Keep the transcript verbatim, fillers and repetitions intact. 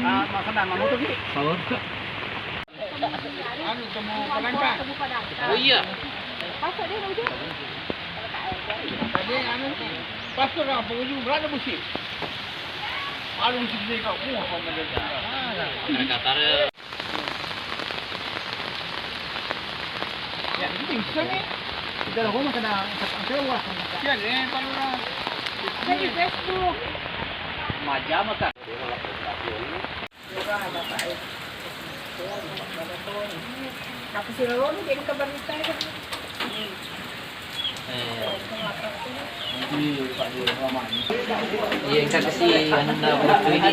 Ah, maksudnya, mau tuh, Ki? Anu, temu Padangka. Oh iya. Tadi anu, pas tuh orang pengunjung berada busi. Alung sini kau, wah, kau mendadak. Mereka tarik. Ya, ini bisa nih. Kita lakukan kena, kena wah. Iya, nih, Pak Lurah. Di Facebook. Majama kan. Aku sih lalu jadi kabar kita ya. Iya, kita kasih anu, waktu ini.